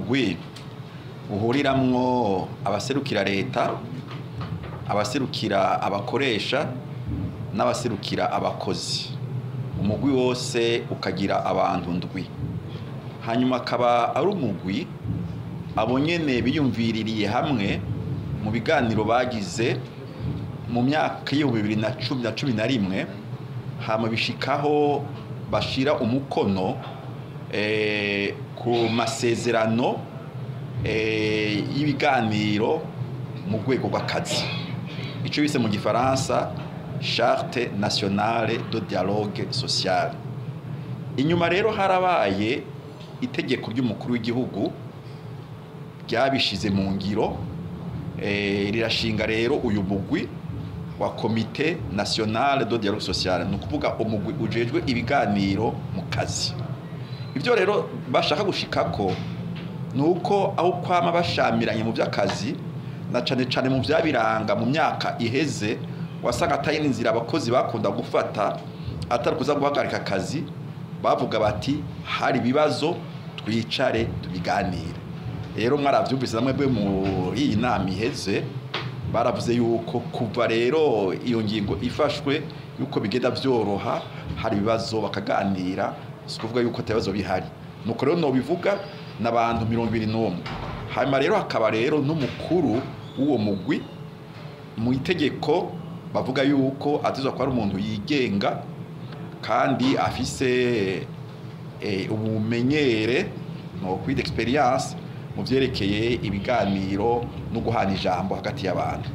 Umugwi uhuriramwo abaserukira leta, abaserukira abakoresha n'abaserukira abakozi. Umugwi wose ukagira abantu ndwi. Hanyuma akaba ari umugwi abo nyene biyumviririye hamwe mu biganiro bagize mu myaka y'2010 na 11, hama bishikaho bashira umukono ku masezerano y'ibiganiro mu rwego rw'akazi, ico bise mu gifaransa Charte nationale de dialogue social. Inyuma rero harabaye itegeko ry'umukuru w'igihugu ryabishize mu ngiro, rirashinga rero uyu mugwi wa Comité national de dialogue social, ni ukuvuga umugwi ujejwe ibiganiro mu kazi. Ibyo rero bashaka gushikako ni uko aho kwama bashamiranye mu by'akazi, na cane cane mu vyabiranga mu myaka iheze, wasanga atari inzira abakozi bakunda gufata atari kuza guhagarika akazi. Bavuga bati: "Hari ibibazo, twicare tubiganire." Rero mwaravyumvise namwe bwe muri iyi nama iheze, baravuze yuko kuva rero iyo ngingo ifashwe yuko bigenda vyoroha, hari ibibazo bakaganira. Si ukuvuga yuko atabibazo bihari. Nuko rero nobivuga n'abantu 21. Hanyuma rero hakaba rero n'umukuru w'uwo mugwi. Mu itegeko bavuga yuko atizwa kuba ari umuntu yigenga kandi afise ubumenyere, no kwita expérience, mu vyerekeye ibiganiro no guhana ijambo hagati y'abantu.